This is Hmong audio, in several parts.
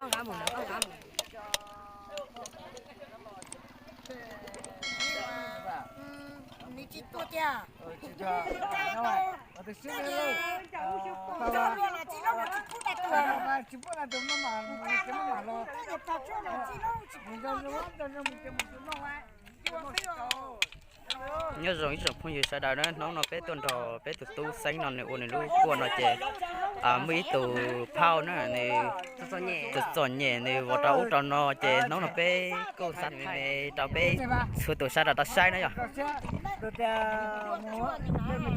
Nws tsis tuaj tiag. Nyob zoo ib tsoom phooj ywg sawv daws na, hnub no peb tuaj nrog peb tus tub Xeeb no nws ua nws lub kuaj no ces muaj ib tug phauj na, nws txom txom nyem nws vau rau ub rau no ces hnub no peb kuj xav thaij rau peb txhua tus sawv daws tau saib na yom.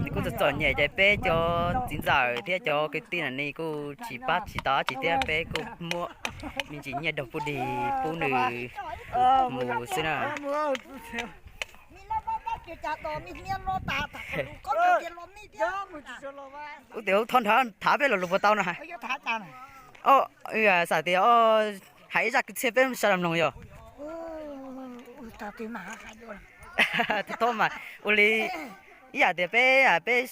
Nws kuj txom txom nyem ces peb cov txiv ntxawm thiab cov kwv tij na ne kuj tsis pab tsis tau dab tsi thiab peb kuj muab me ntsis nyiaj doog pub dig pub nws mus xwb na. Ub, tias ub thov nrho thav peb lo lus puas tau no hais. Xav tias hais ib zaj kwv txhiaj peb sawv daws mloog yog. Thaum mas ua li ib yam tias peb, peb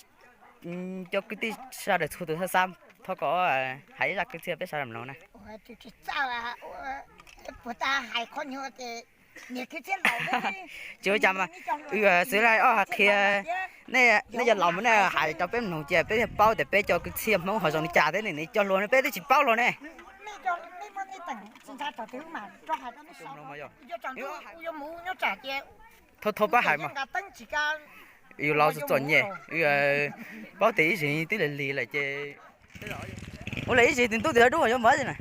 cov kwv tij sawv daws txhua tus xav xav, thov kom hais ib zaj kwv txhiaj peb sawv daws mloog na. Tsis ua cas mas, xwv laij ob hais qhia, nej yog laus mas nej hais rau peb mloog cia peb thiaj paub tias peb cov kwv txhiaj Hmoob ho zoo li cas thiab ne, nws cov hluas ne peb twb tsis paub los ne. Thov thov pab hais mas. Yus laus txom txom nyem, paub tias ib zig twb lig lig lawm ces ua li ib zig tus ntub tias dub yuav mus na.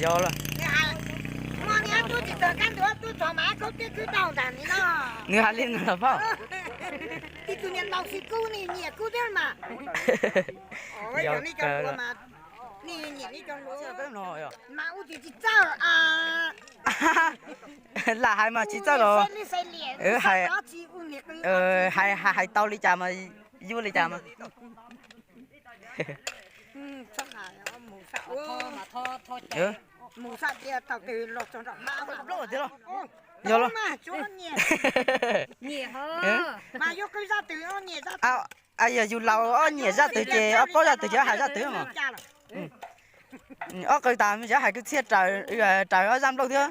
Yog los. Nws hais li no los phauj. Yog kawg. Lam hais mas tsis txawj los. Hais, hais tau li cas mas yuav li cas mas. Yog los. Yog yus laus ob nyiam zaj twg ces ob paub zaj twg ces hais zaj twg mas. Ob qw tas me ntsis hais kwv txhiaj raws ob zaj nplauj thiab.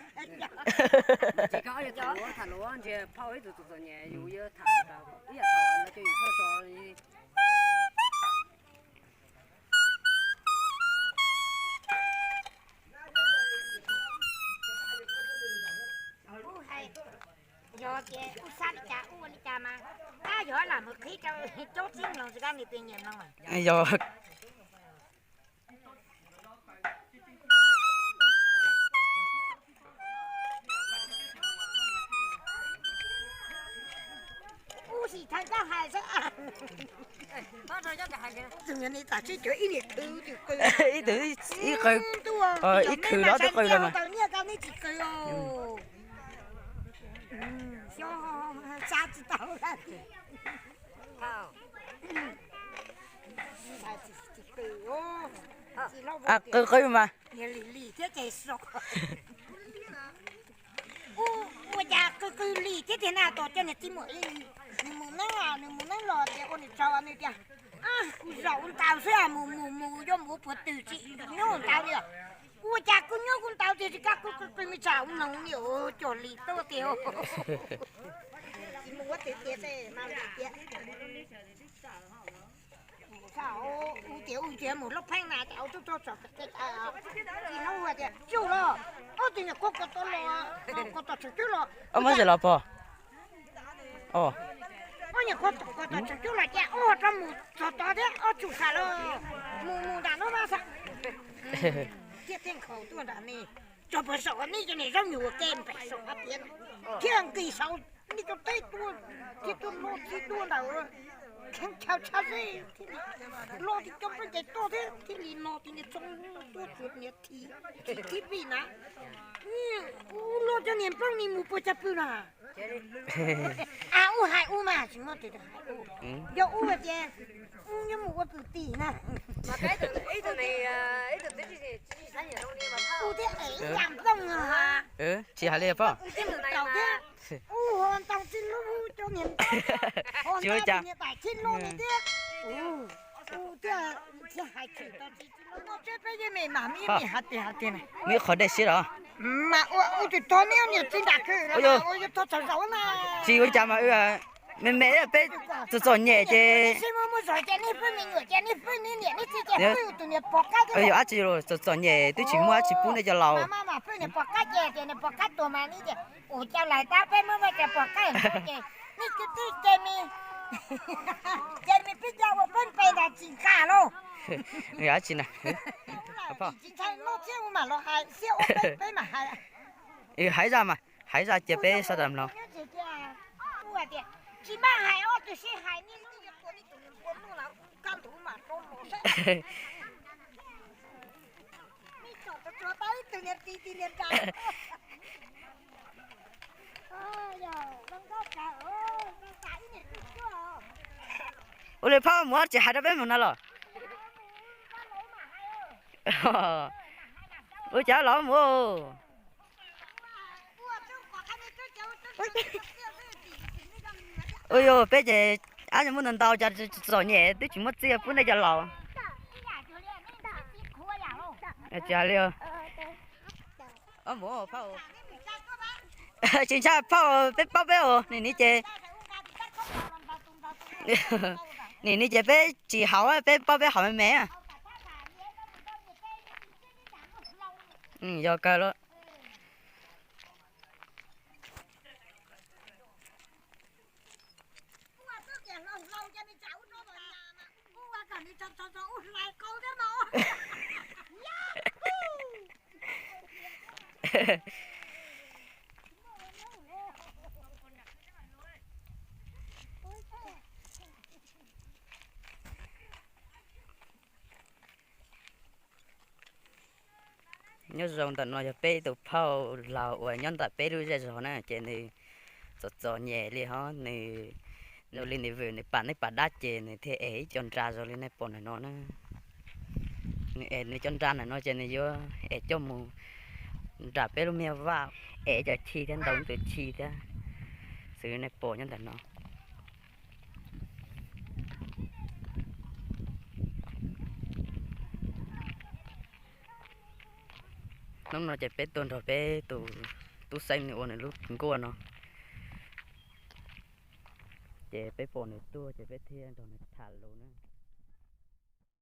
Yog tias kuj xav li cas kuj ua li cas mas, tab yog lam mus qhib rau coob txij mloog tsis kam nws tus nyiam mloog. Yog. Ib tug ib qw, ib khw los twb qw los mas. Qw qw mas. Ua cas qw qw lig thiab tiag na, tos coj niag txiv muam, nws mus neeb, nws mus neeb los tias ua niam tsau nws tias, kuv zaum ua ntau xwb mus mus mus yuav mus ua puas twg tsis nyob ntau li. Ua cas kuv nyob kuv ntau tiag tsis kam kuv qw qw me tsam ua noog niam cog li tuaj tiag. Tsis mus ua twg tiag, mus tias ua ntsia mus lub pheej na, cas ua tub tub txog tsis hnub tias tsuj los, ob tug niam kuj ko tau los, ko tau tsaus cub los. Ob muab zes los pog. Ob niam kuj ko tau tsaus cub los cas ob rov mus txog tod thiab ob tsum sam los, mus mus nram lub vaj sam. Thiaj theej nkhaus tuaj nram ne, txog puag saum nej cov niam zaub nyuag ua ke npem saum qab tiab, thiaj nqis saum nej cov teb tuaj, thiaj tuaj loj txij tuaj ntawm kheeb chaw tshaj zej, loj tib cov nplooj ces tuaj thiab thiaj li no tib niag txob tuaj tsuas niag thib, thib vij na. Ua luaj cov niag nplooj ni mus puas cag pw na. A, ub hais ub mas tsis muaj tus hais ub. Yog ub ces ub nyob mus ua pw tim na. Ub thiab es ib yam nplooj no ha. Tsis hais li pog. Ub thiab mus tau thiab. Ub ho ntau txij lub cov niag nplooj. Ho ntau niag daim txij lub li thiab. Muaj ib qho dej siab los. Tsis ua li cas mas, me me peb txom txom nyem ces, yog dab tsi los txom txom nyem twb tsis muaj dab tsi pub nej cov laus. Dab tsi na. Hais zaj mas, hais zaj cia peb sawv daws mloog. Ua li phauj, mus tsis hais rau peb mus no los? Ua cas los mus. Ua yog peb ces ab muaj ntau ntau cov txom nyem twb tsis muaj txiaj pub nej cov laus. Tsis hais li. Tsis ntshai phauj, peb paub peb os, nim no ces, nim no ces peb tsis haus, peb paub peb haus me me. Yog kawg los. Nyob zoo ntawm no yog peb tus phauj laus uas nyob ntawm peb lub zej zog na, ces nws txom txom nyem li hos nws, zoo li nws vwm nws pam neej pam dab ces nws thiaj ev ib co nra zoo li nej pom ntawm no na. Nws ev nws cov nra ntawm no ces nws yuav ev coj mus nram peb lub me vaj, ev cov chi thiab ntaus tus chi thiab, xws li nej pom nyob ntawm no. Hnub no ces peb tuaj nrog peb tus tub Xeeb nws ua nws lub nkuaj no, ces peb pom nws tuaj ces peb thiaj nrog nws tham lus na.